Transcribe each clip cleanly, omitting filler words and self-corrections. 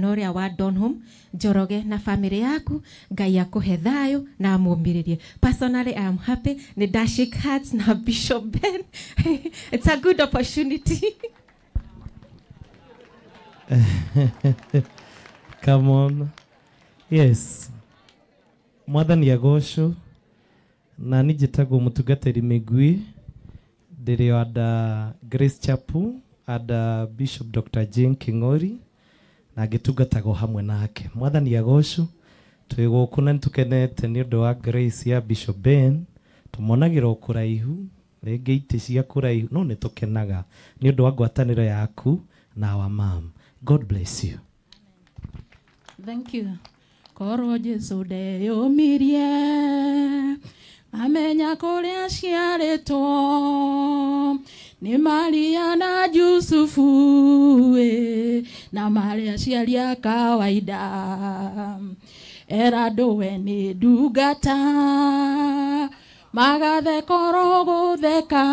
Ũrĩa wa Donholm Njoroge na family yaku, Ngai akũhe thayũ na amũmĩrĩrie. Personally, I am happy nĩ nda shake hands na Bishop Ben. It's a good opportunity. Come on. Yes. Mwathani agocwo. Na niĩ njĩtagwo mũtungatĩri Mĩgui, ndĩrĩ o under Grace Chapel, under Bishop Dr. Jane King'ori, na ngĩtungatagwo hamwe nake. Mwathani agocwo, twĩ gũkũ na nĩtũkenete nĩ ũndũ wa grace ya Bishop Ben, tũmonagĩra o kũraihu, rĩngĩ itĩ cia kũraihu, no nĩtũkenaga nĩ ũndũ wa ngwatanĩro yaku na our mom. God bless you. Thank you. Korwo Jesu ndeyũmirie amenya kũrĩa aciarĩtwo nĩ Maria na Jusufu, na marĩ aciari a kawaida, era ndũwe nĩ ndungata magathekoro gũtheka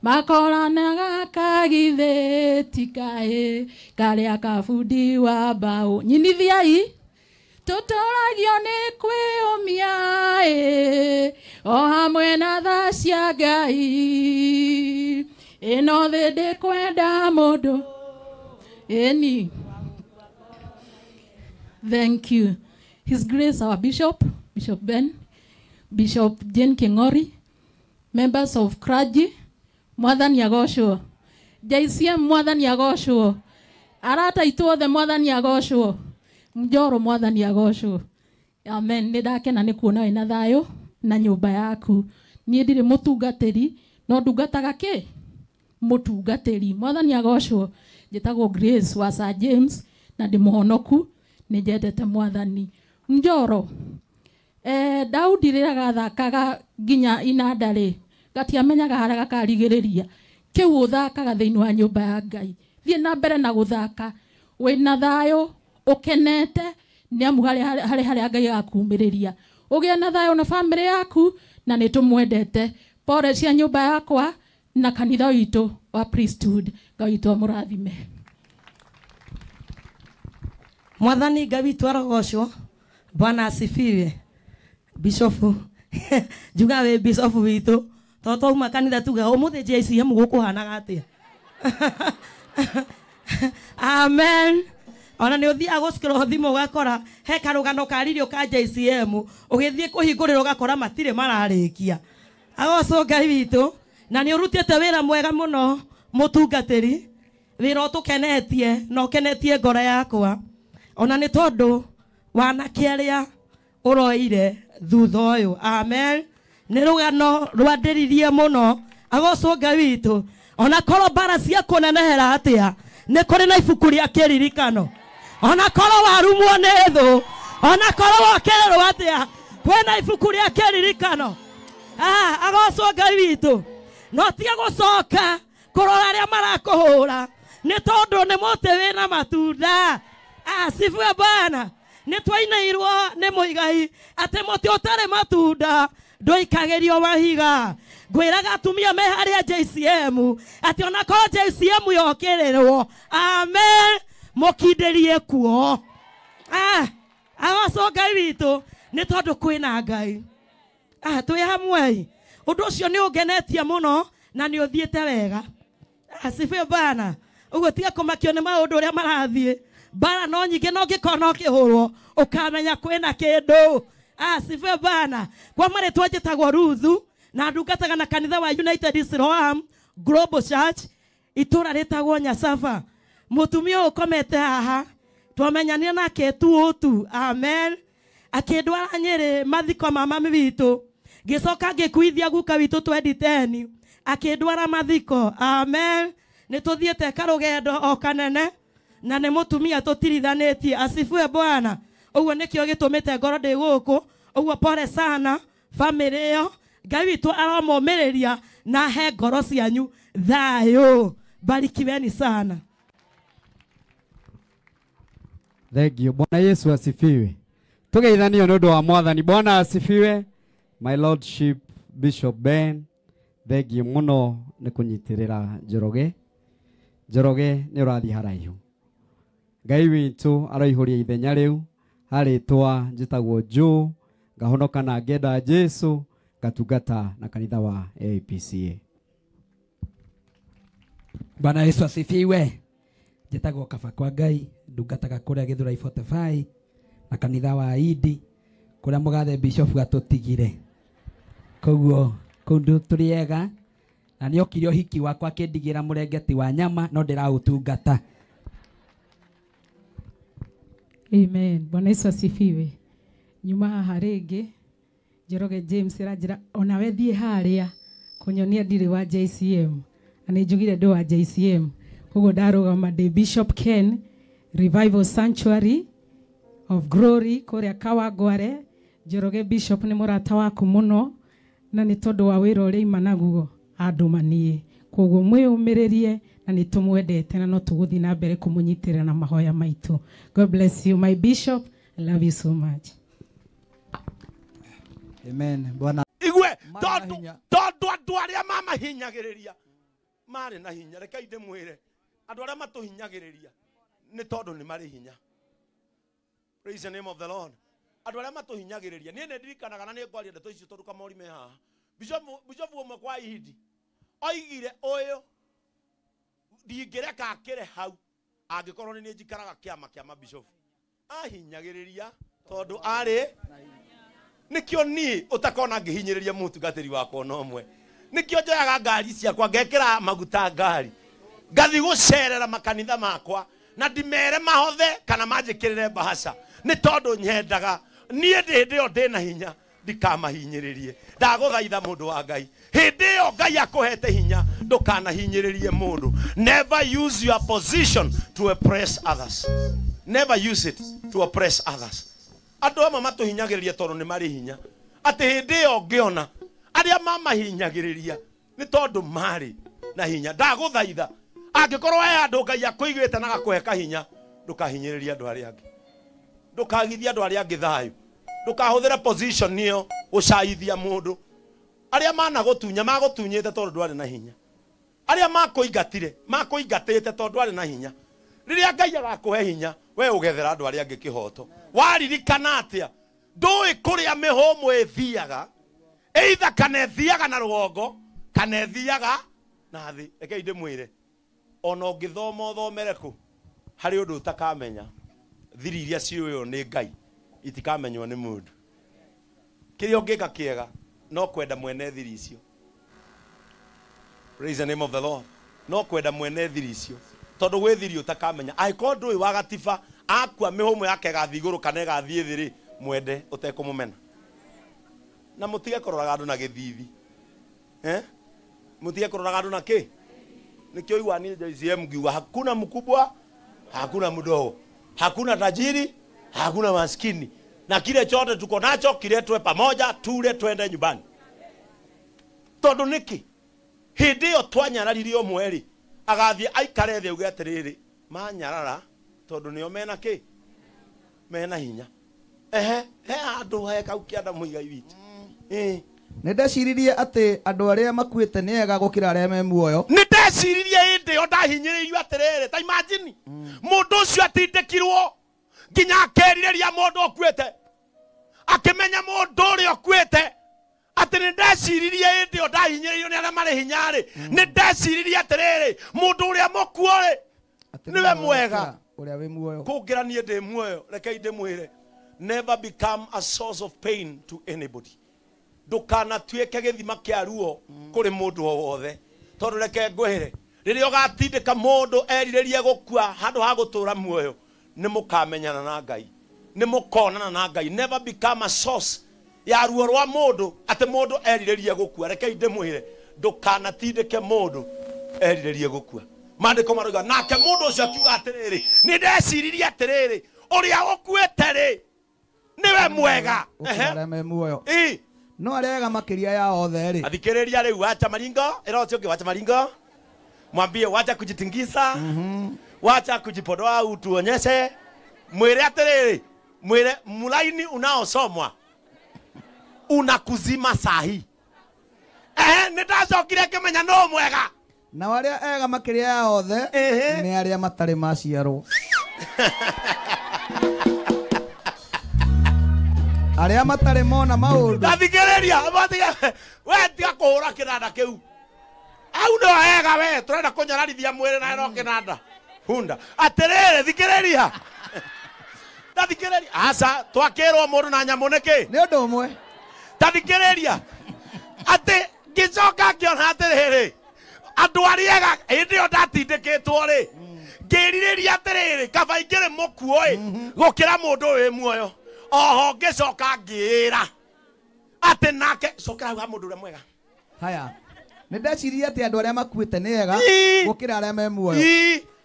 makoranaga kagithĩ tikaĩ karĩa kabundi wa mbaũ. Nyinithiai tũtũragio nĩ kwĩũmia o hamwe na tha cia Ngai, ĩno thĩ ndĩkwenda mũndũ ĩni. Thank you. His Grace our Bishop, Bishop Ben, Bishop Jane King'ori, members of clergy, Mwathani agocwo. JCM Mwathani agocwo. Arata aitũ othe Mwathani agocwo. Njoro Mwathani agocwo. Amen. Nĩ ndakena nĩ kuona wĩna thayũ na nyũmba yaku. Niĩ ndirĩ mũtungatĩri, no ndungataga kĩ? Mũtungatĩri. Mwathani agocwo. Njĩtagwo Grace wa Sir James na ndĩ mũhonoku, nĩ njendete Mwathani. Njoro. Daudi rĩrĩa gathakaga nginya inanda rĩ, gatiamenyaga harĩa gakarigĩrĩria. Kĩu ũthakaga thĩinĩ wa nyũmba ya Ngai. Thiĩ na mbere na gũthaka wĩna thayũ, ũkenete, nĩ amu harĩ harĩa Ngai agakumĩrĩria. Ũgĩe na thayũ na famĩlĩ yaku, na nĩ tũmwendete. Pore cia nyũmba yakwa na kanitha witũ wa priesthood. Ngai witũ amũrathime. Mwathani Ngai witũ arogocwo. Bwana asifiwe. Bishofu njuga wĩ bishofu witũ, tondũ twauma kanitha tuga ũmũthĩ JCM gũkũhanaga atĩa? Amen. Ona nĩ ũthiaga gũcukĩrwo thimũ ũgakora he karũgano karirio ka JCM, ũgĩthiĩ kũhingũrĩrwo ũgakora matirĩ mararĩkia. Agocwo Ngai witũ, na nĩ ũrutĩte wĩra mwega mũno mũtungatĩri, wĩra ũtũkenetie na ũkenetie ngoro yakwa, ona nĩ tondũ wanake arĩa ũroire thutha ũyũ. Amen. Nĩ rũgano rwandĩririe mũno. Agocwo Ngai witũ. Ona korwo mbara cia kũnenehera atĩa, nĩ kũrĩ na ibuku rĩa kĩririkano. Ona korwo warumwo nĩ thũ, ona korwo wokĩrĩrwo atĩa, kwĩna ibuku rĩa kĩririkano. Agocwo Ngai witũ. No tiga gũcoka kũrora arĩa marakũhũra, nĩ tondũ nĩ mũtĩ wĩna matunda. Asifiwe Bwana. Nĩ twainĩirwo nĩ mũigai atĩ mũtĩ ũtarĩ matunda ndũikagĩrio mahiga. Ngwĩraga atumia me harĩa JCM atĩ ona korwo JCM yokĩrĩrwo, amen, mũkindĩrie kuo. Agocwo Ngai witũ, nĩ tondũ kwĩna Ngai. Twĩ hamwe. Ũndũ ũcio nĩ ũngenetie mũno na nĩ ũthiĩte wega. Asifiwe Bwana. Ũguo tiga kũmakio nĩ maũndũ ũrĩa marathiĩ. Mbara no nyingĩ, no ũngĩkorwo no ũkĩhũrwo ũkamenya kwĩna kĩndũ. Asifiwe Bwana. Kwa marĩtwa njĩtagwo Ruthu na ndungataga na kanitha wa United Islam Global Church, itũra rĩtagwo Nyasaba. Mũtumia ũyũ ũkomete haha twamenyanire nake tu tu. Amen. Akĩndwara Nyĩrĩ mathiko ma mami witũ, ngĩcoka ngĩkuithia guka witũ 2010, akĩndwara mathiko. Amen. Nĩ tũthiĩte karũgendo o kanene na nĩ mũtumia tũtirithanĩtie. Asifiwe Bwana. Ũguo nĩkĩo gĩtũmĩte ngorwo ndĩ gũkũ. Ũguo pole sana famĩlĩ ĩyo. Ngai witũ aromomĩrĩria na he ngoro cianyu thayũ. Barikiweni sana. Thank you. Bwana Yesu asifiwe. Tugeithanio nĩ ũndũ wa Mwathani. Bwana asifiwe. My Lordship Bishop Ben, thank you mũno nĩ kũnyitĩrĩra Njoroge. Njoroge nĩ ũrathiĩ haraihu. Ngai witũ aroihũria ithenya rĩu harĩtwa njĩtagwo Joe ngahonoka na ngenda Jesu ngatungata na kanitha wa APCA. Bwana Yesu asifiwe. Njĩtagwo Kaba kwa Ngai ndungataga kũrĩa Gĩthũrai 45 na kanitha wa Idi kũrĩa mũgathe bishop atũtigire. Koguo kũndũ tũrĩ ega na nĩokire ũhiki wakwa akĩndigĩra mũrengeti wa nyama no ndĩraũtungata. Amen. Bwana Yesu asifiwe. Nyuma haha rĩngĩ Njoroge James aranjĩra onawe thiĩ harĩa kũnyonia ndirĩ wa JCM na nĩ njugire ndĩ wa JCM koguo ndarũgama ndĩ Bishop Ken Revival Sanctuary of Glory kũrĩa Kawangware. Njoroge Bishop nĩ mũrata waku mũno na nĩ tondũ wa wĩra ũrĩa ima naguo andũmanie koguo mwĩyũmĩrĩrie na nĩ tũmwendete na no tũgũthiĩ na mbere kũmũnyitĩrĩra na mahoya maitũ. God bless you my bishop, I love you so much. Amen. Bwana igwe tondu tondu andu aria mamahinyagiriria mari na hinya reke ndimwire andu aria matuhinyagiriria ni tondu ni mari hinya. Praise the name of the Lord. Andu aria matuhinyagiriria nie ni ndirikanaga na ni ngwaria ndeto icio tondu kamori me haha. Bishop umwe kwa ihindi oigire uyu ndingireka akire hau angikorwo ni njikaraga kiama kia mabishop ahinyagiriria tondu ari nikio ni utakona ngihinyiriria mutungatiri wakwa no mwe nikio njoyaga ngari ciakwa ngekira maguta ngari ngathi gucerera makanitha makwa na ndimere mahothe kana manjikirire bahasha ni tondu nyendaga nie ndi ĩyo ndina hinya ndikamahinyiririe. Ndaguthaitha mundu wa Ngai hindi ĩyo Ngai akuhete hinya ndukanahinyiririe mundu. Never use your position to oppress others. Never use it to oppress others. Andũ amwe matuhinyagĩrĩria tondũ nĩ marĩ hinya atĩ hĩndĩ ĩyo ngĩona arĩa mamahinyagĩrĩria nĩ tondũ marĩ na hinya. Ndagũthaitha angĩkorwo he andũ Ngai akũigĩte na gakũhe kahinya ndũkahinyĩrĩrie andũ arĩa angĩ, ndũkagithie andũ arĩa angĩ thayũ, ndũkahũthĩre position ĩyo gũcaithia mũndũ. Arĩa managũtunya magũtunyĩte tondũ ndwarĩ na hinya, arĩa makũingatire makũingatĩte tondũ ndwarĩ na hinya. Rĩrĩa Ngai agakũhe hinya we ũgethera andũ arĩa angĩ kĩhoto. Waririkana atĩa ndũĩ kũrĩa mĩhũmũ ĩthiaga, either kana ĩthiaga na rũgongo kana ĩthiaga na thĩ. Rekei ndĩmwĩre ona ũngĩthoma ũthomere kũ harĩ ũndũ ũtakamenya. Thiri iria ciũĩo nĩ Ngai itikamenywo nĩ mũndũ. Kĩrĩa ũngĩka kĩega no kwenda mwene thiri icio. Praise the name of the Lord. No kwenda mwene thiri icio tondu gwĩ thiri ũtakamenya. Angĩkorwo ndũĩ wa gatiba akua mĩhũmũ yake ĩgathiĩ igũrũ kana ĩgathiĩ thĩ rĩ, mwende ũtekũmũmena na mũtige kũroraga andũ na gĩthithi. Mũtige kũroraga andũ na kĩ nikio igua niĩ JCM ngiuga hakuna mkubwa hakuna mdogo, hakuna tajiri hakuna maskini, na kile chote tuko nacho kiletwe pamoja tule twende nyumbani. Tondu niki hĩndĩ ĩyo twanyararirio ũmwe rĩ agathiĩ aikare thĩ auge atĩrĩrĩ manyarara tondu nĩo mena kĩ mena hinya. Ehe he andũ he kau kĩanda mũigai witũ. Nĩ ndeciririe atĩ andũ arĩa makuĩte nĩ ega gũkĩra arĩa me muoyo. Nĩ ndeciririe hĩndĩ ĩyo ndahinyĩrĩirio atĩrĩrĩ ta imagine mũndũ ũcio atindĩkirwo nginya akerirĩria mũndũ ũkuĩte akĩmenya mũndũ ũrĩa ũkuĩte atĩ nĩ ndeciririe hĩndĩ ĩyo ndahinyĩrĩirio nĩ arĩa marĩ hinya rĩ nĩ ndeciririe atĩrĩrĩ mũndũ ũrĩa mũkuo rĩ nĩwe mwega ũrĩa wĩ muoyo kũngĩra niĩ ndĩ muoyo. Rekei ndĩmwĩre never become a source of pain to anybody. Ndũkanatuĩke gĩthima kĩa ruo kũrĩ mũndũ o wothe tondũ reke ngwĩre rĩrĩa ũgatindĩka mũndũ erirĩrie gũkua handũ ha gũtũũra muoyo nĩ mũkamenyana na Ngai, nĩ mũkonana na Ngai. Never become a source ya ruo rwa mũndũ atĩ mũndũ erirĩrie gũkua. Rekei ndĩmwĩre ndũkanatindĩke mũndũ erirĩrie gũkua. Maandĩko maroiga nake mũndũ ũcio akiuga atĩrĩrĩ nĩ ndeciririe atĩrĩrĩ ũrĩa ũkuĩte rĩ nĩwe mwega arĩa me muoyo no arĩa ega makĩria ya othe rĩ. Athikĩrĩria rĩu wacha maringo ĩra ũcio ũngĩ wacha maringo mwambie wacha kujitingisa wacha kujipodoa utuonyeshe. Mwĩre atĩrĩrĩ mwĩre mulaini unaosomwa unakuzima sahi. Nĩ ndacokire ngĩmenya no mwega na arĩa ega makĩria ya othe nĩ arĩa matarĩ maciarwo. Arĩa matarĩ mona maũndũ. Tathikĩrĩria, we tiga kũhũra kĩnanda kĩu. Au no wega we, tũrenda kũnyararithia mwĩrĩ na no kĩnanda. Hunda. Atĩrĩrĩ, thikĩrĩria. Tathikĩrĩria. Aca, twakĩrwo mũndũ na nyamũ nĩkĩ? Nĩ ũndũ ũmwe. Tathikĩrĩria. Atĩ ngĩcoka ngĩona atĩrĩrĩ, andũ arĩa ega hĩndĩ ĩyo ndatindĩkĩtwo rĩ, ngĩrirĩria atĩrĩrĩ, kaba ingĩrĩ mũkuũ ĩ, gũkĩra mũndũ wĩ muoyo. Oho ngĩcoka ngĩĩra atĩ nake cokera hau ha mũndũ ũrĩa mwega. Haya. Nĩ ndeciria atĩ andũ arĩa makuĩte nĩ ega gũkĩra arĩa me muoyo.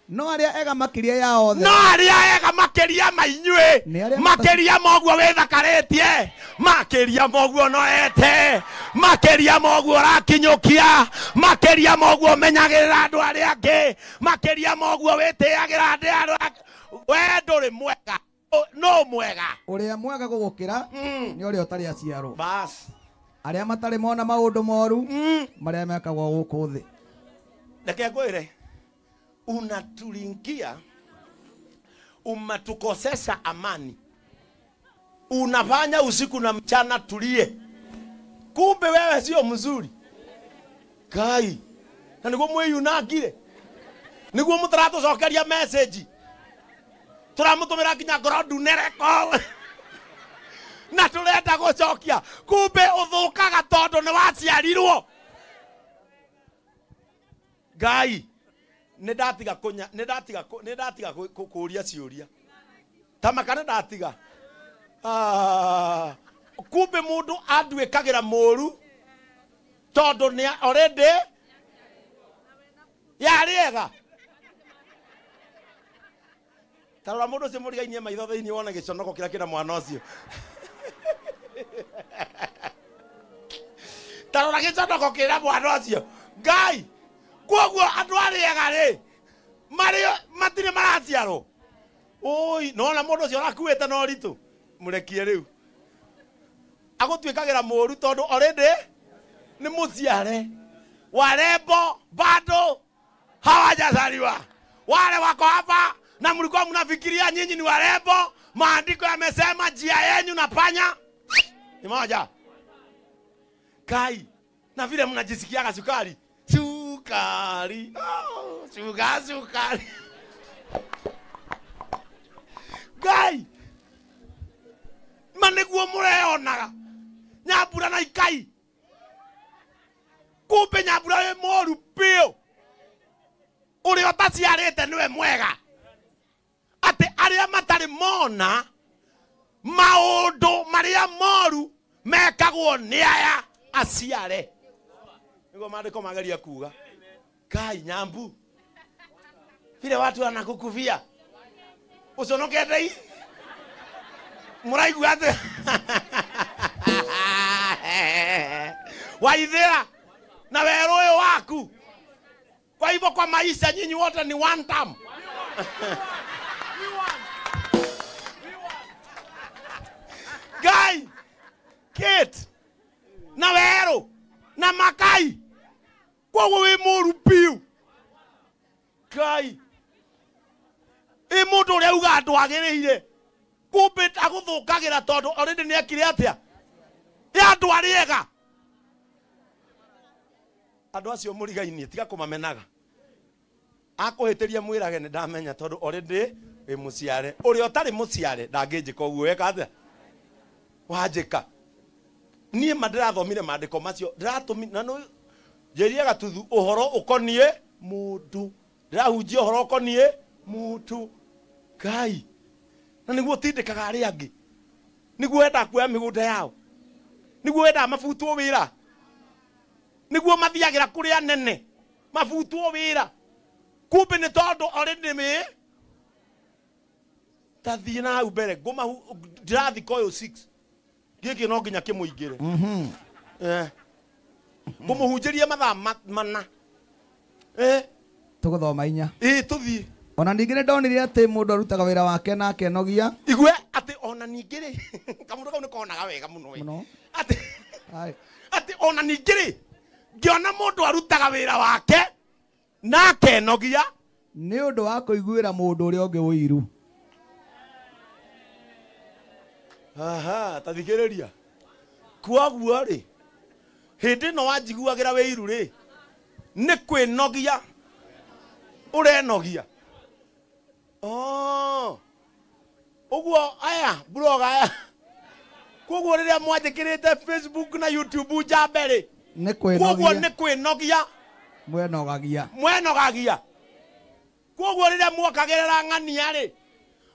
No arĩa ega makĩria ya othe. No arĩa ega makĩria ma inyuĩ. Makĩria ma ũguo wĩthakarĩtie. Makĩria ma ũguo noete. Makĩria ma ũguo ũrakinyũkia. Makĩria ma ũguo ũmenyagĩrĩra andũ arĩa angĩ. Makĩria ma ũguo wĩtĩagĩra andũ arĩa angĩ. We ndũrĩ mwega. No mwega. Ũrĩa mwega gũgũkĩra nĩ ũrĩa ũtarĩ aciarwo. Bas. Arĩa matarĩ mona maũndũ moru marĩa mekagwo gũkũ thĩ. Reke ngwĩre, unatulingia, umetukosesha amani, unafanya usiku na mchana tulie, kumbe wewe sio mzuri. Kai na niguo mwiyunangire, niguo mũtaratũcokeria message, tũramũtũmĩra nginya ngoro ndune-reko na tũrenda gũcokia, kumbe ũthũkaga tondũ nĩ waciarirwo. Ngai, nĩ ndatiga kũnya, nĩ ndatiga kũũria ciũria ta maka, nĩ ndatiga. Kumbe mũndũ anduĩkagĩra mũru tondũ nĩ already yarĩ ega. Ta rora mũndũ ũcio mũrigainie maitho thĩinĩ wone gĩconoko kĩrĩa kĩna mwana ũcio. Ta rora gĩconoko kĩna mwana ũcio. Ngai, koguo andũ arĩa ega rĩ, marĩ matirĩ maraciarwo. Oi, nona mũndũ ũcio ũrakuĩte na ũritũ, mũrekie rĩu. Agũtuĩkagĩra mũru tondũ already nĩ mũciare. Warembo bado hawajazaliwa. Wale wako hapa na mlikuwa mnafikiria nyinyi ni warembo, maandiko yamesema njia yenu na panya ni moja. Kai, na vile mnajisikiaga sukari. Sukari. Oh, sukari. Kai. Maniguo mureonaga. Nyambura na ikai. Kumbe nyambura wĩ mũru biũ. Ũrĩa ũtaciarĩte nĩwe mwega. Atĩ arĩa matarĩ mona maũndũ marĩa moru mekagwo nĩ aya aciare. Nĩguo maandĩko mageria kuga. Kai nyambu, vile watu wanakukuvia uconokete i mũraigua atĩ waithĩra na werũ ũyũ waku. Kwa hivyo kwa maisha nyinyi wote ni one time. Guy, Kate, na werũ na makai, koguo wĩ mũru biũ. Ngai, ĩ mũndũ ũrĩa uga ndwagĩrĩire, kumbe agũthũkagĩra tondũ already nĩ ekire atĩa? Ĩ andũ arĩa ega. Andũ acio mũrigainie tiga kũmamenaga. Akũhĩtĩria mwĩrage nĩ ndamenya tondũ already wĩ mũciare. Ũrĩa ũtarĩ mũciare ndangĩnjĩka ũguo weka atĩa? Wanjĩka. Niĩ ma ndĩrathomire maandĩko macio, ndĩratũmi na nĩ njĩrie gatuthu ũhoro ũkoniĩ mũndũ. Ndĩrahunjia ũhoro ũkoniĩ mũndũ. Ngai, na nĩguo ũtindĩkaga arĩa angĩ, nĩguo wendaga kuoya mĩgũnda yao, nĩguo wendaga mabutwo wĩra, nĩguo mathiagĩra kũrĩa anene mabutwo wĩra. Kumbe nĩ tondũ already nĩ ta thiĩ na hau mbere ndĩrathika ũyũ 6 gĩkĩ no nginya kĩmũingĩre. Ngũmũhunjĩrie mathaa mana. Tũgũthoma inya. Tũthiĩ. Ona ningĩ nĩ ndonire atĩ mũndũ arutaga wĩra wake na akenogia. Igue atĩ ona ningĩ rĩ, kamũndũ kau nĩ konaga wega mũno. Atĩ ona ningĩ rĩ, ngĩona mũndũ arutaga wĩra wake na akenogia nĩ ũndũ wa kũiguĩra mũndũ ũrĩa ũngĩ ũiru. Aha, ta thikĩrĩria. Kwoguo rĩ, hĩndĩ ĩno wanjiguagĩra wĩiru rĩ, nĩ kwĩnogia ũrenogia. Oh. Ũguo aya blog aya. Kwoguo rĩrĩa mwanjĩkĩrĩte Facebook na YouTube njambe rĩ, nĩ kwoguo kwĩnogia nĩ kwĩnogia mwenogagia. Mwenogagia. Kwoguo rĩrĩa mwokagĩrĩra ng'ania rĩ,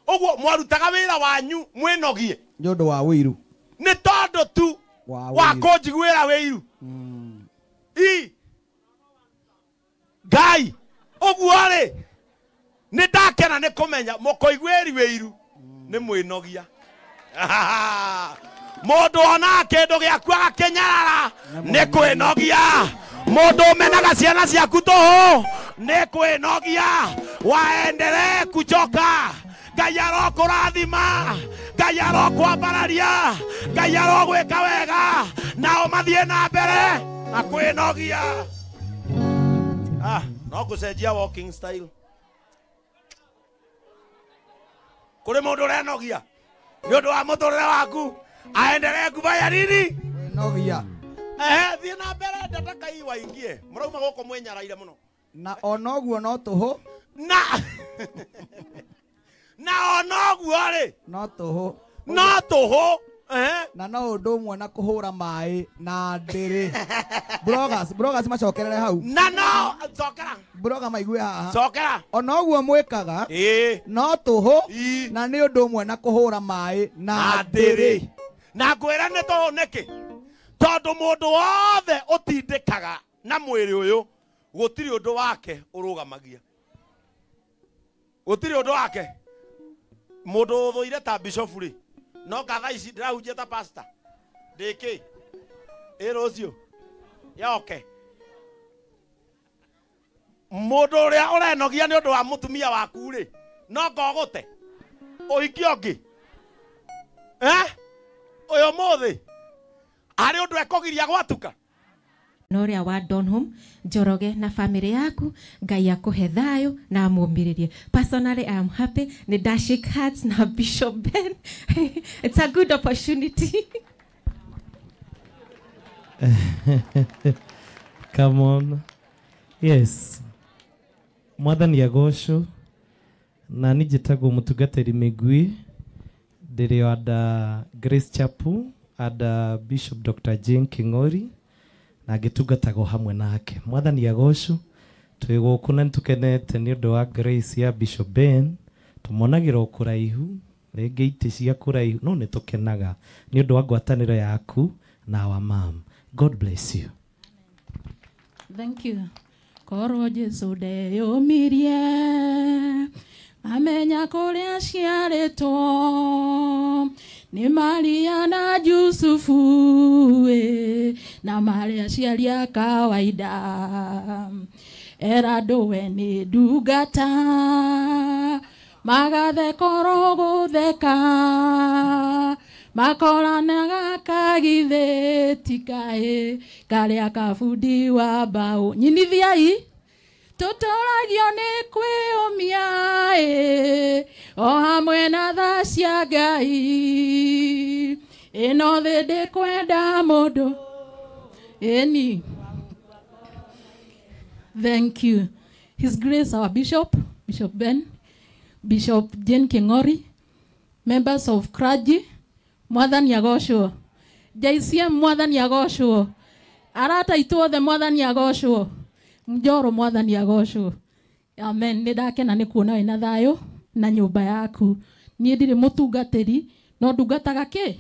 ũguo mwarutaga wĩra wanyu mwĩnogie nĩ ũndũ wa wĩiru. Nĩ tondũ tu wa wa wĩiru. kũnjiguĩra wĩiru. I Ngai ũguo rĩ, nĩ ndakena nĩ kũmenya mũkũiguĩri wĩiru nĩ mwĩnogia. Mũndũ onaga kĩndũ gĩaku agakĩnyarara nĩ kwĩnogia. Mũndũ ũmenaga ciana ciaku tũhũ nĩ kwĩnogia. Waendelee kuchoka. Ngai arokũrathima, Ngai arokwambararia, Ngai arogwĩka wega, nao mathiĩ na mbere na kwĩnogia. Ah, no ngũcenjia walking style. Kũrĩ mũndũ ũrenogia nĩ ũndũ wa mũtũrĩre waku, aendelee kufanya nini? Kwĩnogia. Ehe, thiĩ na mbere ndataka hii waingie. Mũrauma gũkũ mwĩnyaraire mũno. Na ona ũguo no tũhũ. Na na ona ũguo rĩ, no tũhũ. No tũhũ. Ehe. Na no ũndũ ũmwe na kũhũra maĩ na ndĩrĩ. Bloggers, bloggers macokerere hau. Na no cokera. Blogger maigue haha. Cokera. Ona ũguo mwĩkaga, ĩĩ, no tũhũ, ĩĩ, na nĩ ũndũ ũmwe na kũhũra maĩ na na ndĩrĩ. Na ngwĩra nĩ tũhũ nĩkĩ? Tondũ mũndũ wothe ũtindĩkaga na mwĩrĩ ũyũ gũtirĩ ũndũ wake ũrũgamagia. Gũtirĩ ũndũ wake. Mũndũ ũthũire ta bishop rĩ, no ngatha ici ndĩrahunjia ta pastor. Ndĩkĩ? Ĩ rũciũ. Yoke. Mũndũ ũrĩa ũrenogia nĩ ũndũ wa mũtumia waku rĩ, no ngogũte. Ũhikie ũngĩ. Eh? Ũyũ mũthĩ harĩ ũndũ ekũgiria gwatuka. Na ũrĩa wa Donholm Njoroge na family yaku, Ngai akũhe thayũ na amũmĩrĩrie. Personally I am happy nĩ nda shake hearts na Bishop Ben. It's a good opportunity. Come on. Yes. Mwathani agocwo. Na niĩ njĩtagwo mũtungatĩri Mĩgui, ndĩrĩ o under Grace Chapel, under Bishop Dr. Jane King'ori, na ngĩtungatagwo hamwe nake. Mwathani agocwo. Twĩ gũkũ na nĩtũkenete nĩ ũndũ wa grace ya Bishop Ben. Tũmonagĩra o kũraihu, rĩngĩ itĩ cia kũraihu, no nĩtũkenaga nĩ ũndũ wa ngwatanĩro yaku na our mom. God bless you. Thank you. Korwo Jesu ndeyũmirie amenya kũrĩa aciarĩtwo nĩ Maria na Jusufu ĩ, na marĩ aciari a kawaida. Era andũ we nĩ ndungata magatheka oro gũtheka makoranaga kagithĩ ti kaĩ karĩa kabundi wa mbaũ. Nyinithiai tũtũragio nĩ kwĩũmia ĩ, o hamwe na tha cia Ngai. Ĩno thĩ ndĩkwenda mũndũ. Ĩni. Thank you. His Grace our Bishop, Bishop Ben, Bishop Jane King'ori, members of clergy, Mwathani agocwo. JCM Mwathani agocwo. Arata aitũ othe Mwathani agocwo. Njoro Mwathani agocwo. Amen. Nĩ ndakena nĩ kuona wĩna thayũ na nyũmba yaku. Niĩ ndirĩ mũtungatĩri, no ndungataga kĩ?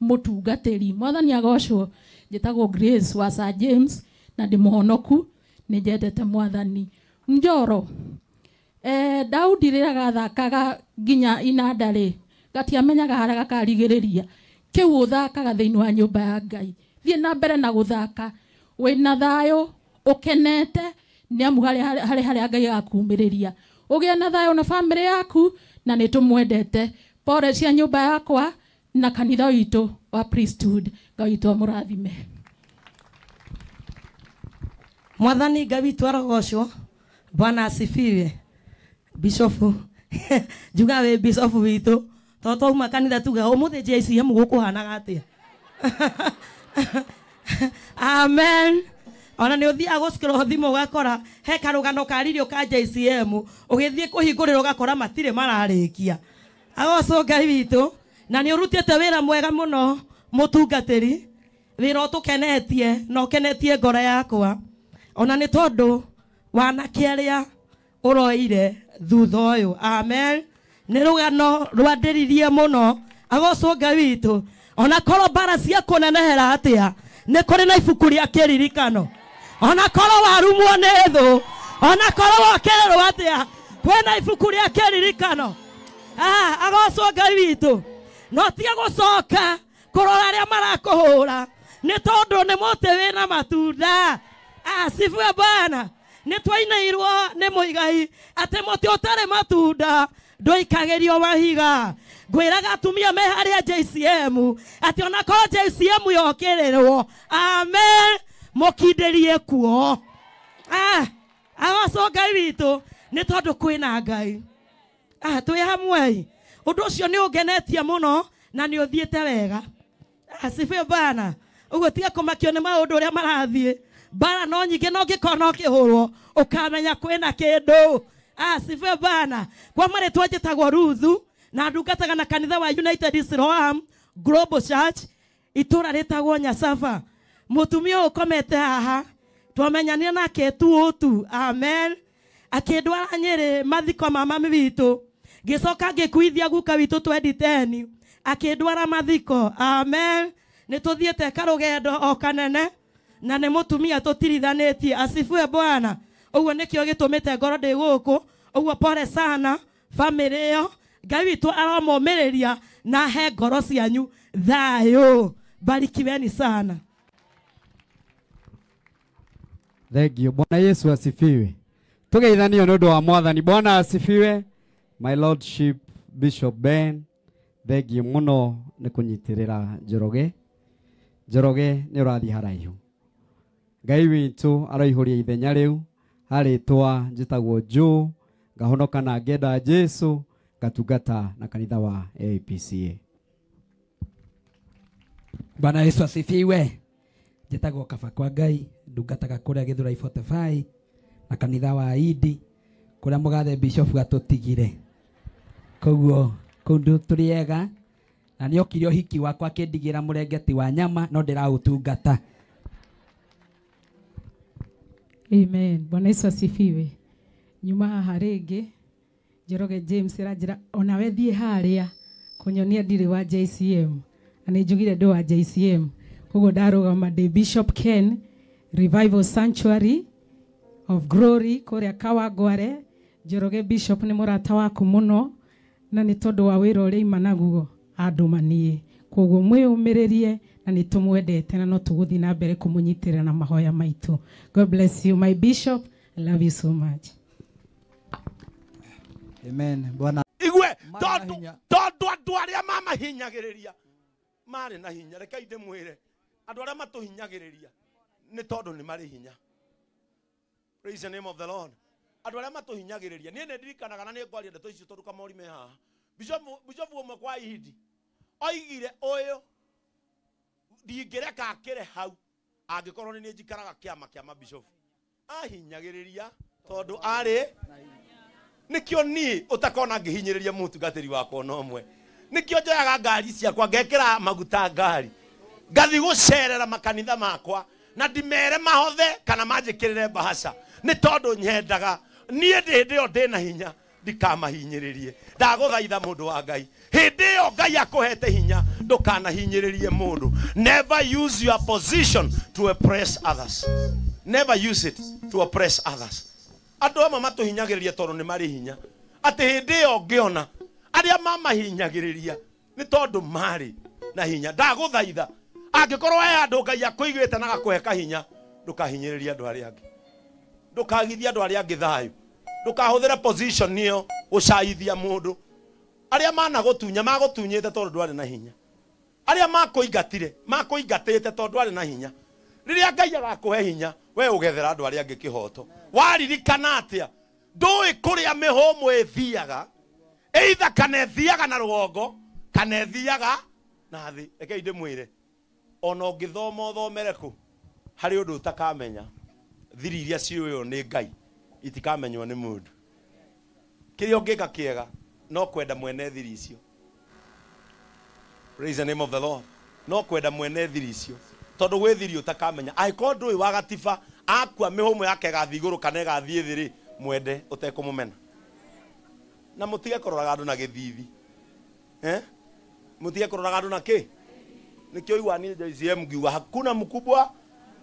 Mũtungatĩri. Mwathani agocwo. Njĩtagwo Grace wa Sir James na ndĩ mũhonoku, nĩ njendete Mwathani. Njoro. Daudi rĩrĩa gathakaga nginya inanda rĩ, gatiamenyaga harĩa gakarigĩrĩria. Kĩu ũthakaga thĩinĩ wa nyũmba ya Ngai. Thiĩ na mbere na gũthaka wĩna thayũ, ũkenete, nĩ amu harĩ harĩa Ngai agakumĩrĩria. Ũgĩe na thayũ na bamĩrĩ yaku, na nĩ tũmwendete. Pore cia nyũmba yakwa na kanitha witũ wa priesthood. Ngai witũ amũrathime. Mwathani Ngai witũ arogocwo. Bwana asifiwe. Bishofu njuga wĩ bishofu witũ Tondũ twauma kanitha tuga ũmũthĩ JCM gũkũhanaga atĩa. Amen. Ona nĩ ũthiaga gũcikĩrwo thimũ ũgakora he karũgano karirio ka JCM, ũgĩthiĩ kũhingũrĩra ũgakora matirĩ mararĩkia. Agocwo Ngai witũ, na nĩ ũrutĩte wĩra mwega mũno mũtungatĩri, wĩra ũtũkenetie na ũkenetie ngoro yakwa. Ona nĩ tondũ wanake arĩa ũroire thutha ũyũ. Amen. Nĩ rũgano rwandĩririe mũno. Agocwo Ngai witũ. Ona korwo mbara cia kũnenehera atĩa, nĩ kũrĩ na ibuku rĩa kĩririkano. Ona korwo warumwo nĩ thũ, ona korwo wokĩrĩrwo atĩa, kwĩna ibuku rĩa kĩririkano. Agocwo Ngai witũ. No tiga gũcoka kũrora arĩa marakũhũra, nĩ tondũ nĩ mũtĩ wĩna matunda. Asifiwe Bwana. Nĩ twainĩirwo nĩ mũigai atĩ mũtĩ ũtarĩ matunda ndũikagĩrio mahiga. Ngwĩraga atumia me harĩa JCM atĩ ona korwo JCM yokĩrĩrwo, amen, mũkindĩrie kuo. Agocwo Ngai witũ, nĩ tondũ kwĩna Ngai. Twĩ hamwe. Ũndũ ũcio nĩ ũngenetie mũno na nĩ ũthiĩte wega. Asifiwe Bwana. Ũguo tiga kũmakio nĩ maũndũ ũrĩa marathiĩ. Mbara no nyingĩ, no ngĩkorwo no kĩhũrwo ũkamenya kwĩna kĩndũ. Asifiwe Bwana. Kwa marĩtwa njĩtagwo Ruthu na ndungataga na kanitha wa United Islam Global Church, itũra rĩtagwo Nyasaba. Mũtumia ũyũ ũkomete haha twamenyanire nake tu. Amen. Akĩndwara Nyĩrĩ mathiko ma mami witũ, ngĩcoka ngĩkuithia guka witũ 2010 akĩndwara mathiko. Amen. Nĩ tũthiĩte karũgendo o kanene na nĩ mũtumia tũtirithanĩtie. Asifiwe Bwana. Ũguo nĩkĩo gĩtũmĩte ngoro ndĩ gũkũ. Ũguo pole sana famĩlĩ ĩyo. Ngai witũ aromomĩrĩria na he ngoro cianyu thayũ. Barikiweni sana. Thank you. Bwana Yesu asifiwe. Tugeithanio nĩ ũndũ wa Mwathani. Bwana asifiwe. My Lordship Bishop Ben, thank you mũno nĩ kũnyitĩrĩra Njoroge. Njoroge nĩ ũrathiĩ haraihu. Ngai witũ aroihũria ithenya rĩu harĩtwa njĩtagwo Joe, ngahonoka na ngenda Jesu, ngatungata na kanitha wa APCA. Bwana Yesu asifiwe. Njĩtagwo Kaba kwa Ngai, ndungataga kũrĩa Gĩthũrai 45 na kanitha wa Idi kũrĩa mũgathe Bishop atũtigire. Koguo kũndũ tũrĩ ega, na nĩokire ũhiki wakwa akĩndigĩra mũrengeti wa nyama no ndĩraũtungata. Amen. Bwana Yesu asifiwe. Nyuma haha rĩngĩ Njoroge James aranjĩra onawe thiĩ harĩa kũnyonia ndirĩ wa JCM, na nĩ njugire ndĩ wa JCM. Koguo ndarũgama ndĩ Bishop Ken, Revival Sanctuary of Glory kũrĩa Kawangware. Njoroge Bishop nĩ mũrata waku mũno, na nĩ tondũ wa wĩra ũrĩa ima naguo andũmanie. Koguo mwĩyũmĩrĩrie na nĩ tũmwendete na no tũgũthiĩ na mbere kũmũnyitĩrĩra na mahoya maitũ. God bless you my bishop. I love you so much. Amen. Bwana igue tondu andu aria mamahinyagĩrĩria marĩ na hinya. Reke ndĩmwĩre andũ arĩa matũhinyagĩrĩria nĩ tondũ nĩ marĩ hinya. Praise the name of the Lord. Andũ arĩa matũhinyagĩrĩria, niĩ nĩ ndirikanaga na nĩ ngwaria ndeto icio tondũ kamori me haha. Bishop ũmwe kwa Ihindi oigire ũyũ ndingĩreka akĩre hau angĩkorwo nĩ niĩ njikaraga kĩama kĩa mabishofu. Ahinyagĩrĩria tondũ arĩ nĩkĩo niĩ ũtakona ngĩhinyĩrĩria mũtungatĩri wakwa ona ũmwe. Nĩkĩo njoyaga ngari ciakwa ngekĩra maguta ngari ngathi gũcerera makanitha makwa na ndimere mahothe kana manjĩkĩrĩre mbahaca, nĩ tondũ nyendaga niĩ hĩndĩ ĩyo ndĩna hinya ndikamahinyĩrĩrie. Ndagũthaitha mũndũ wa Ngai, hĩndĩ ĩyo Ngai akũhete hinya ndũkanahinyĩrĩrie mũndũ. Never use your position to oppress others. Never use it to oppress others. Andũ amwe matũhinyagĩrĩria tondũ nĩ marĩ hinya, atĩ hĩndĩ ĩyo ngĩona arĩa mamahinyagĩrĩria nĩ tondũ marĩ na hinya. Ndagũthaitha angĩkorwo he andũ Ngai akũigĩte na agakũhe kahinya, ndũkahinyĩrĩrie andũ arĩa angĩ, ndũkagithie andũ arĩa angĩ thayũ, ndũkahũthĩre position ĩyo gũcaithia mũndũ. Arĩa managũtunya magũtunyĩte tondũ ndwarĩ na hinya, arĩa makũingatire makũingatĩte tondũ ndwarĩ na hinya. Rĩrĩa Ngai agakũhe hinya, we ũgethera andũ arĩa angĩ kĩhoto. Waririkana atĩa? Ndũĩ kũrĩa mĩhũmũ ĩthiaga, either kana ĩthiaga na rũgongo Kana ĩthiaga na thĩ. Rekei ndĩmwĩre, ona ũngĩthoma ũthomere kũ, harĩ ũndũ ũtakamenya. Thiri iria ciũĩo nĩ Ngai itikamenywo nĩ mũndũ. Kĩrĩa ũngĩka kĩega no kwenda mwene thiri icio. Praise the name of the Lord. No kwenda mwene thiri icio, tondũ gwĩ thiri ũtakamenya. Angĩkorwo ndũĩ wa gatiba akua mĩhũmũ yake ĩgathiĩ igũrũ kana ĩgathiĩ thĩ rĩ, mwende ũtekũmũmena. Na mũtige kũroraga andũ na gĩthithi. Mũtige kũroraga andũ na kĩ? Nĩkĩo igua niĩ JCM ngiuga hakuna mkubwa,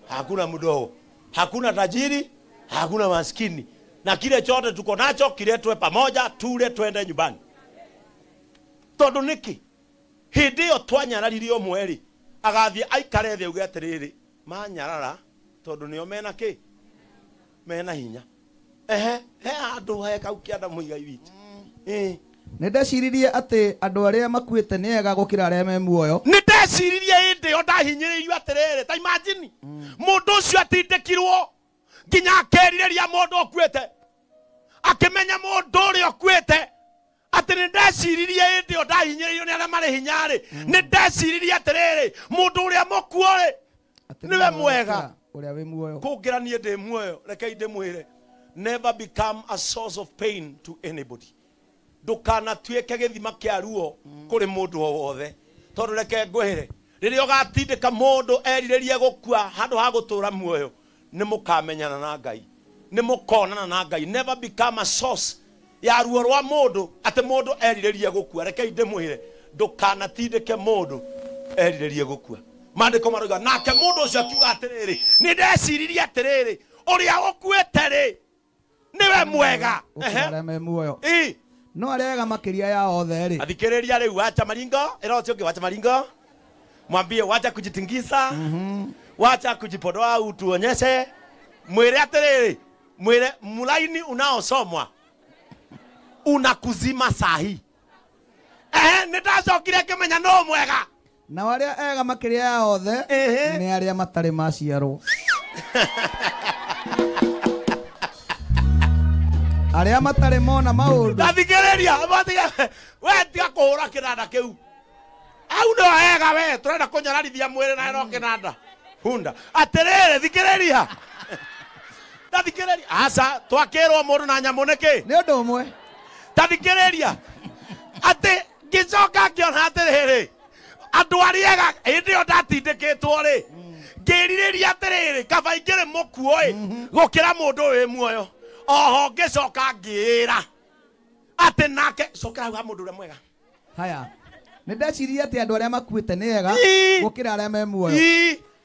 hakuna mdogo, hakuna tajiri, hakuna maskini. Na kile chote tuko nacho kiletwe pamoja, tule twende nyumbani. Tondũ nĩkĩ? Hĩndĩ ĩyo twanyararirie ũmwe rĩ, agathiĩ aikare thĩ auge atĩrĩrĩ, manyarara tondũ nĩo mena kĩ? Mena hinya. Ehe, he handũ he kau kĩanda mũigai witũ. Nĩ ndeciririe atĩ andũ arĩa makuĩte nĩ ega gũkĩra arĩa me muoyo. Nĩ ndeciririe hĩndĩ ĩyo ndahinyĩrĩirio atĩrĩrĩ, ta imagine mũndũ ũcio atindĩkirwo nginya akerirĩria mũndũ ũkuĩte, akĩmenya mũndũ ũrĩa ũkuĩte atĩ nĩ ndeciririe hĩndĩ ĩyo ndahinyĩrĩirio nĩ arĩa marĩ hinya rĩ, nĩ ndeciririe atĩrĩrĩ, mũndũ ũrĩa mũkuo rĩ nĩwe mwega ũrĩa wĩ muoyo kũngĩra niĩ ndĩ muoyo. Rekei ndĩmwĩre, never become a source of pain to anybody. Ndũkanatuĩke gĩthima kĩa ruo kũrĩ mũndũ o wothe, tondũ reke ngwĩre, rĩrĩa ũgatindĩka mũndũ erirĩrie gũkua handũ ha gũtũũra muoyo, nĩ mũkamenyana na Ngai, nĩ mũkonana na Ngai. Never become a source ya ruo rwa mũndũ atĩ mũndũ erirĩrie gũkua. Rekei ndĩmwĩre, ndũkanatindĩke mũndũ erirĩrie gũkua. Maandĩko maroiga nake mũndũ ũcio akiuga atĩrĩrĩ, nĩ ndeciririe atĩrĩrĩ, ũrĩa ũkuĩte rĩ nĩwe mwega gũkĩra arĩa me muoyo. No arĩa ega makĩria ya othe rĩ. Athikĩrĩria rĩu, wacha maringo, ĩra ũcio ũngĩ wacha maringo, mwambie wacha kujitingisa, wacha kujipodoa utuonyeshe. Mwĩre atĩrĩrĩ, mwĩre mulaini unaosomwa unakuzima sahi. Nĩ ndacokire ngĩmenya no mwega. Na arĩa ega makĩria ya othe nĩ arĩa matarĩ maciarwo. Arĩa matarĩ mona maũndũ. Ndathikĩrĩria, we tiga kũhũra kĩnanda kĩu. Au no ega we, tũrenda kũnyararithia mwĩrĩ na no kĩnanda. Hunda. Atĩrĩrĩ, thikĩrĩria. Ndathikĩrĩria. Aca, twakĩrwo mũndũ na nyamũ nĩkĩ? Nĩ ũndũ ũmwe. Ndathikĩrĩria. Atĩ ngĩcoka ngĩona atĩrĩrĩ, andũ arĩa ega hĩndĩ ĩyo ndatindĩkĩtwo rĩ, ngĩrirĩria atĩrĩrĩ, kaba ingĩrĩ mũkuo ĩ, gũkĩra mũndũ wĩ muoyo. Oho ngĩcoka ngĩĩra atĩ nake cokera hau ha mũndũ ũrĩa mwega. Haya, nĩ ndeciririe atĩ andũ arĩa makuĩte nĩ ega gũkĩra arĩa me muoyo.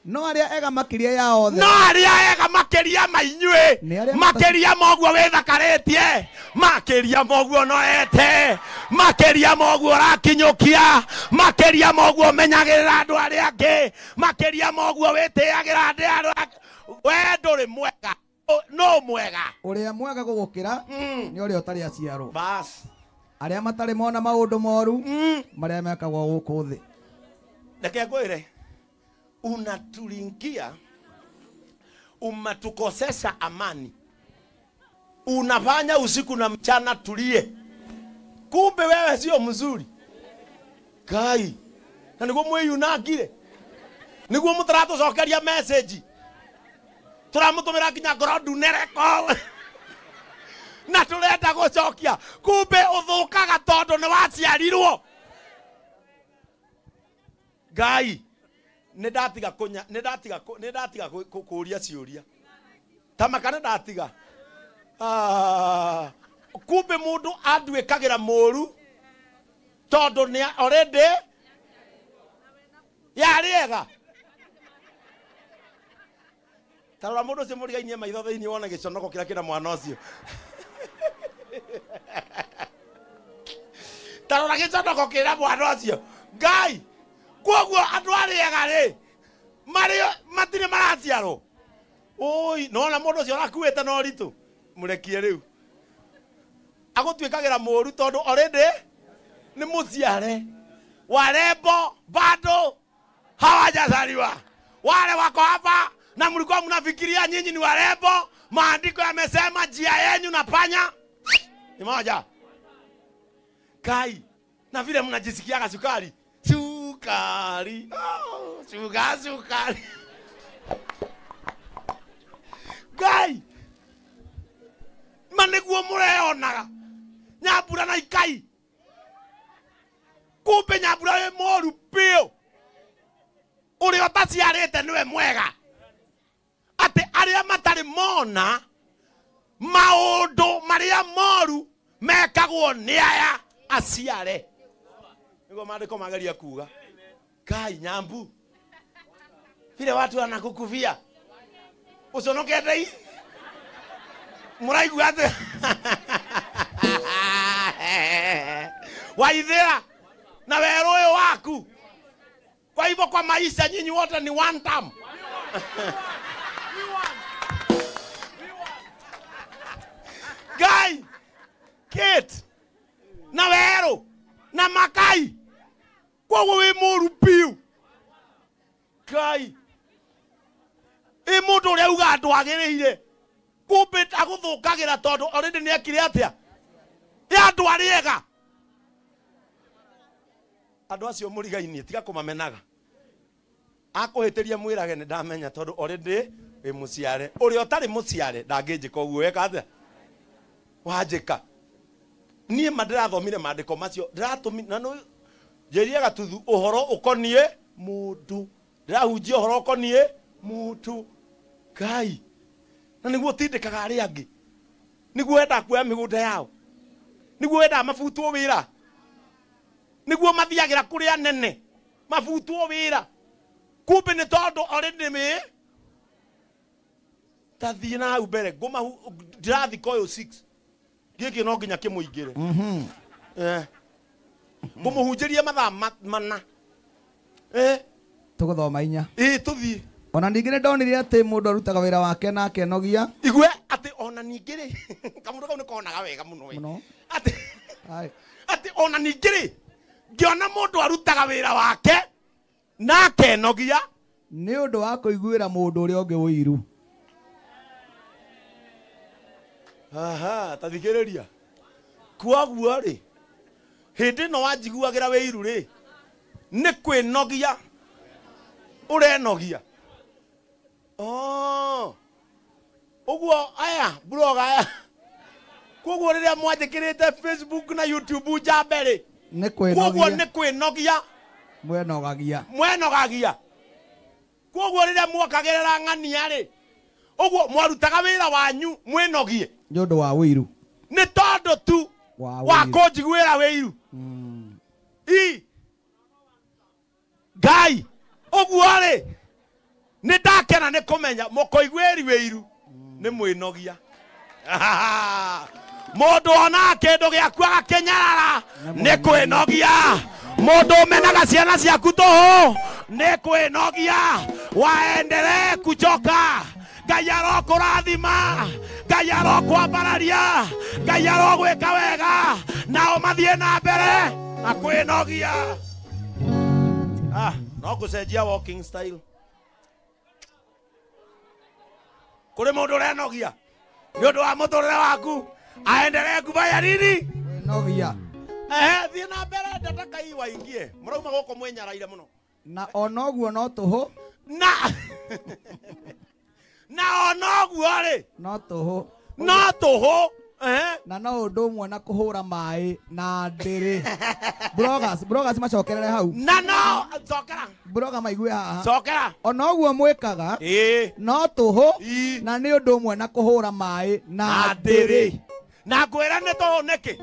No arĩa ega makĩria ya othe. No arĩa ega makĩria ma inyuĩ, makĩria ma ũguo wĩthakarĩtie, makĩria ma ũguo noete, makĩria ma ũguo ũrakinyũkia, makĩria ma ũguo ũmenyagĩrĩra andũ arĩa angĩ, makĩria ma ũguo wĩtĩagĩra andũ arĩa angĩ. We ndũrĩ mwega. No mwega. Ũrĩa mwega gũgũkĩra nĩ ũrĩa ũtarĩ aciarwo. Bas. Arĩa matarĩ mona maũndũ moru marĩa mekagwo gũkũ thĩ. Reke ngwĩre, unatulingia, umetukosesha amani, unafanya usiku na mchana tulie, kumbe wewe sio mzuri. Kai, na nĩguo mwĩyunangire, nĩguo mũtaratũcokeria message, tũramũtũmĩra nginya ngoro ndune reko na tũrenda gũcokia, kumbe ũthũkaga tondũ nĩ waciarirwo. Ngai, nĩ ndatiga kũnya, nĩ ndatiga kũũria ciũria ta maka, nĩ ndatiga. Kumbe mũndũ anduĩkagĩra mũru tondũ nĩ already yarĩ ega. Tarora mũndũ ũcio mũrigainie maitho thĩinĩ wone gĩconoko kĩrĩa kĩna mwana ũcio. Tarora gĩconoko kĩna mwana ũcio. Ngai, koguo andũ arĩa ega rĩ, marĩ matirĩ maraciarwo. Oi, nona mũndũ ũcio ũrakuĩte na ũritũ, mũrekie rĩu. Agũtuĩkagĩra mũru tondũ already nĩ mũciare. Warembo bado hawajazaliwa. Wale wako hapa na mlikuwa mnafikiria nyinyi ni warembo, maandiko yamesema njia yenu na panya ni moja. Kai, Na vile mnajisikiaga sukari. Sukari. Oh, sugar sukari. Ngai. Ma nĩguo mũreonaga. Nyambura na ikai. Kumbe nyambura wĩ mũru biũ. Ũrĩa ũtaciarĩte nĩwe mwega. Atĩ arĩa matarĩ mona maũndũ marĩa moru mekagwo nĩ aya aciare. Nĩguo maandĩko mageria kuga. Ngai nyambu. Vile watu wanakukuvia. Uconokete i. Mũraigua atĩ waithĩra na werũ ũyũ waku. Kwa hivyo kwa maisha nyinyi wote ni one term. Ngai, Kate, na werũ na makai. Koguo wĩ mũru biũ. Ngai. Ĩ mũndũ ũrĩa uga ndwagĩrĩire. Kumbe agũthũkagĩra tondũ already nĩ ekire atĩa? Ĩ andũ arĩa ega. Andũ acio mũrigainie tiga kũmamenaga. Akũhĩtĩria mwĩrage nĩ ndamenya tondũ already wĩ mũciare. Ũrĩa ũtarĩ mũciare ndangĩnjĩka ũguo weka atĩa? Wanjĩka. Niĩ ma ndĩrathomire maandĩko macio ndĩratũmi na nĩ njĩrie gatuthu ũhoro ũkoniĩ mũndũ. Ndĩrahunjia ũhoro ũkoniĩ mũndũ. Ngai. Na nĩguo ũtindĩkaga arĩa angĩ. Nĩguo wendaga kuoya mĩgũnda yao. Nĩguo wendaga mabutwo wĩra. Nĩguo mathiagĩra kũrĩ anene mabutwo wĩra. Kumbe nĩ tondũ already nĩ ta thiĩ na hau mbere ndĩrathika ũyũ 6 gĩkĩ no nginya kĩmũingĩre. Ngũmũhunjĩria mathaa mana. Tũgũthoma inya. Ĩ tũthiĩ. Ona ningĩ nĩ ndonire atĩ mũndũ arutaga wĩra wake na akenogia. Igue atĩ ona ningĩ rĩ kamũndũ kau nĩ konaga wega mũno ĩ. Atĩ ona ningĩ rĩ ngĩona mũndũ arutaga wĩra wake na akenogia nĩ ũndũ wa kũiguĩra mũndũ ũrĩa ũngĩ ũiru. Aha, ta thikĩrĩria. Kwoguo rĩ hĩndĩ ĩno wanjiguagĩra wĩiru rĩ nĩ kwĩnogia ũrenogia. Oh. Ũguo aya blog aya. Koguo rĩrĩa mwanjĩkĩrĩte Facebook na YouTube njambe rĩ nĩ kwĩnogia. Koguo nĩ kwĩnogia mwenogagia. Mwenogagia. Koguo rĩrĩa mwokagĩrĩra ng'ania rĩ ũguo mwarutaga wĩra wanyu mwĩnogie nĩ ũndũ wa ũiru. Nĩ tondũ tu wa kũnjiguĩra wĩiru. I Ngai ũguo rĩ nĩ ndakena nĩ kũmenya mũkũiguĩri wĩiru nĩ mwĩnogia. Mũndũ onaga kĩndũ gĩaku agakĩnyarara nĩ kwĩnogia. Mũndũ ũmenaga ciana ciaku tũhũ nĩ kwĩnogia. Waendelee kuchoka. Ngai arokũrathima. Ngai arokwambararia. Ngai arogwĩka wega. Nao mathiĩ na mbere na kwĩnogia. Ah, no ngũcenjia walking style. Kũrĩ mũndũ ũrenogia nĩ ũndũ wa mũtũrĩre waku aendelee kufanya nini? Kwĩnogia. Thiĩ na mbere ndataka hii waingie. Mũrauma gũkũ mwĩnyaraire mũno. Na onoguo no tũhũ. Na na onoguo rĩ no tũhũ. No tũhũ. Na no ũndũ ũmwe na kũhũra maĩ na ndĩrĩ. Bloggers, bloggers macokerere hau. Na no cokera. Blogger maigue haha. Cokera. Onoguo mwĩkaga no tũhũ na nĩ ũndũ ũmwe na kũhũra maĩ na ndĩrĩ. Na ngwĩra nĩ tũhũ nĩkĩ?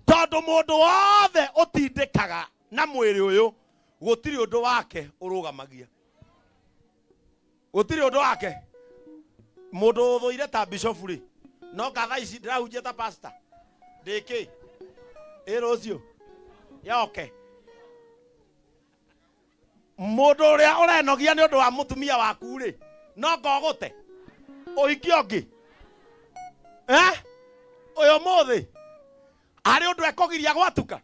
Tondũ mũndũ wothe ũtindĩkaga na mwĩrĩ ũyũ gũtirĩ ũndũ wake ũrũgamagia. Gũtirĩ ũndũ wake. Mũndũ ũthũire ta bishop rĩ no ngatha ici ndĩrahunjia ta pastor ndĩkĩ ĩ rũciũ yoke. Mũndũ ũrĩa ũrenogia nĩ ũndũ wa mũtumia waku rĩ no ngogũte ũhikie ũngĩ ũyũ mũthĩ harĩ ũndũ ekũgiria gwatuka.